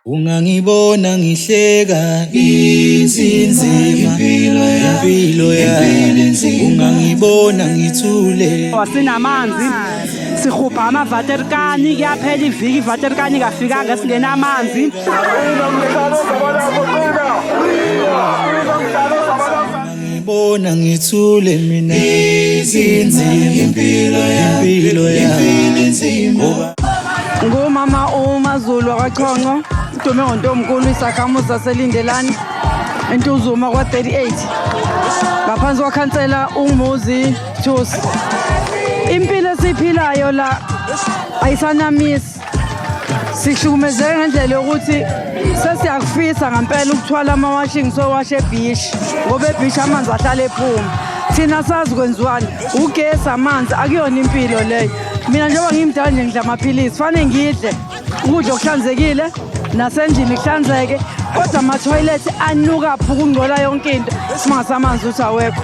Ungangibona ngihleka insinzima impilo yami, ungangibona ngithule. Asinamanzi, sihubha amavaterikani, kuyaphela iviki ivaterikani ingafikanga, singena amanzi. Ngibona ngithule mina insinzima impilo yami ngoba Ngumama uMaZulu wakwaChonco, udume ngontomkulu, isakhamuzi saseLindelani eNtuzuma kwa-38, ngaphansi kwakhansela uMuzi Thusi. Impilo esiyiphilayo la ayisanamisi, sihlukumezeke ngendlela yokuthi sesiyakufisa ngempela ukuthwala ama-washing sowasha ebhishi, ngoba ebhishi amanzi ahlala ephuma. Thina sazi kwenziwani, ugesi, amanzi, akuyona impilo leyo. Mina njengoba ngimdala nje ngidla amaphilisi, fanele ngidle ukudla okuhlanzekile nasendlini kuhlanzeke, kodwa amathoyilethi anuka phu, kungcola yonke into. Isimanga samanzi uthi awekho.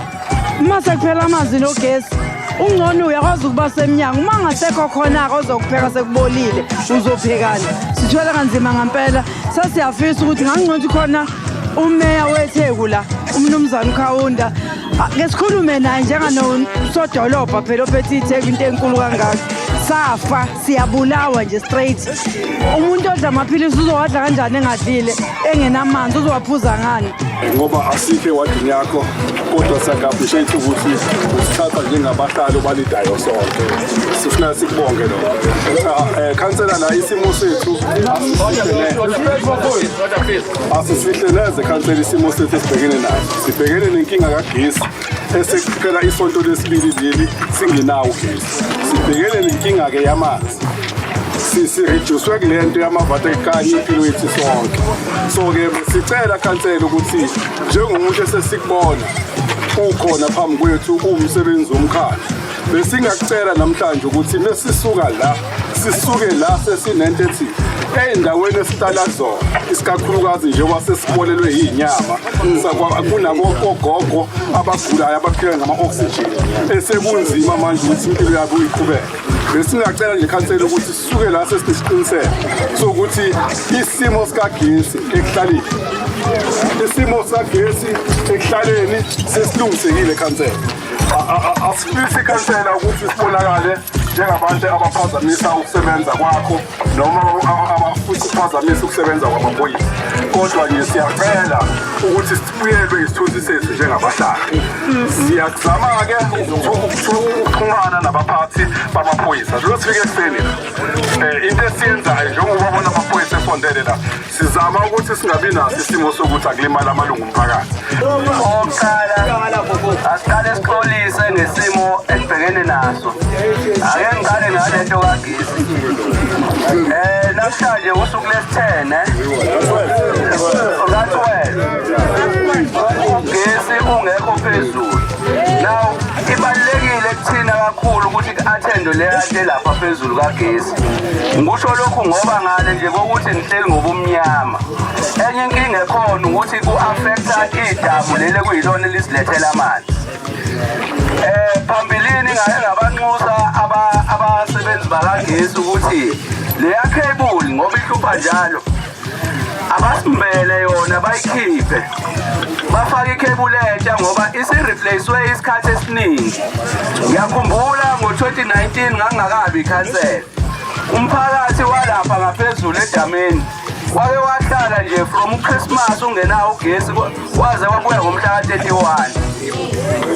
Uma sekuphela amanzi nogesi, ungcono uyakwazi ukuba semnyango, uma ngasekho khona-ke ozokupheka sekubolile, uzophekani? Sithwele kanzima ngampela. Sesiyafisa ukuthi ngangcono ukuthi khona umeya weTheku la, umnumzane uKhawunda, ke sikhulume naye njenganosodolobha phela ophethe iTheku, into enkulu kangaka. Safa siyabulawa nje straight. Umuntu odla amaphilisi uzowadla kanjani engadlile, engenamanzi, uzowaphuza ngani? Ngoba asikho ewadini yakho, kodwa siyaku-appreciate ukuthi usithatha njengabahlali obalidayo sonke. Sifuna sikubonge lokho. Cha, khansela, la isimo sethu asisihle neze, asisihle neze khansela isimo sethu esibhekene naso. Sibhekene nenkinga kagesi esekuphela isonto lesibili leli singenawo ugesi. Sibhekene nenkinga-ke yamanzi, si-reduce kule nto yamavaterikani impilo yethu sonke. So-ke sicela khansela ukuthi njengomuntu esesikubona ukhona phambi kwethu uwumsebenzi womkhandlu, besingakucela namhlanje ukuthi mesisuka la, sisuke la sesinento ethi ey'ndaweni esihlala kuzona, isikakhulukazi njengoba sesibolelwe yinyama, kunabogogo abagulayo abaphila ngama-oxygen, esekunzima manje ukuthi impilo yabo iqhubeke. Besingacela nje khansela ukuthi sisuke la sesinesiqiniseko sokuthi isimo sikagesi ekuhlaleni, isimo sikagesi ekuhlaleni sesilungisekile khansela. Asifisi khansela ukuthi sibonakale njengabantu abaphazamisa ukusebenza kwakho noma abafisa ukuphazamisa ukusebenza kwamaphoyisa, kodwa nje siyacela ukuthi sibuyelwe isithunzi sethu njengabahlali. Siyakuzama-ke ukuxhumana nabaphathi bamaphoyisa lo sifike ekuseni la. Into esiyenzayo njengoba bona amaphoyisa esondele la, sizama ukuthi singabi naso isimo sokuthi akulimala amalungu omphakathi. Okokuqala, asiqale sixolise ngesimo esibhekene naso. Ake ngiqale ngale nto kagesi. Namhlanje usuku lesi-10, nga-12 ugesi ungekho phezulu. Now ibalulekile kuthina kakhulu ukuthi ku-attendwe leya nto elapha phezulu kagesi. Ngisho lokhu ngoba ngale nje kokuthi nihleli ngobumnyama, enye inkinga ekhona ukuthi ku-affecta idamu leli ekuyilona elisilethela amanzi. Phambilini ngake ngabanxusa abasebenzi bakagesi ukuthi leya cable, ngoba ihlupha njalo, abasimbele yona, bayikhiphe, bafake ikhebule entsha, ngoba isi-replacewe isikhathi esiningi. Ngiyakhumbula ngo-2019 ngangingakabi ikhansela, umphakathi walapha ngaphezulu edameni wake wahlala nje from uChristmas ungenawo ugesi waze wabuya ngomhla ka-31.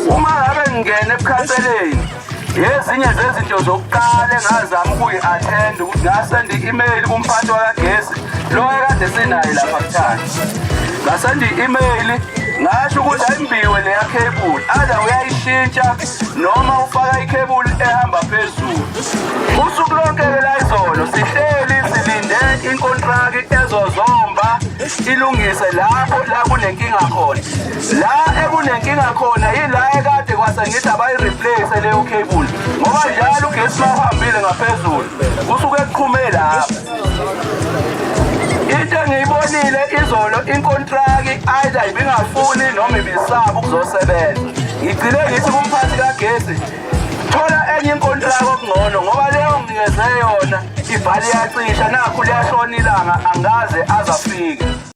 Uma ngabe ngingena ebukhanseleni, yezinye zezinto zokuqala engazama ukuyi-attend ukuthi ngasenda i-email kumphathi wakagesi lo ekade sinaye lapha kuthanda. Ngasenda i-email, ngasho ukuthi ayimbiwe leya cable, either uyayishintsha noma ufaka ikhebuli ehamba phezulu. Usuku lonke-ke la izolo sihleli silinde inkontraki ezozomba ilungise lapho la kunenkinga khona. La ekunenkinga khona yila ekade kwase ngithi abayi-replace leyo cable, ngoba njalo ugesi uma uhambile ngaphezulu kusuke kuqhume lapho. Into engiyibonile izolo, inkontraki either ibingafuni noma ibisaba ukuzosebenza. Ngigcine ngithi kumphathi kagesi, thola enye inkontraki okungcono, ngoba leyo nginikeze yona. Ibhali iyacisha, nakhu liyashona ilanga, angaze azafike.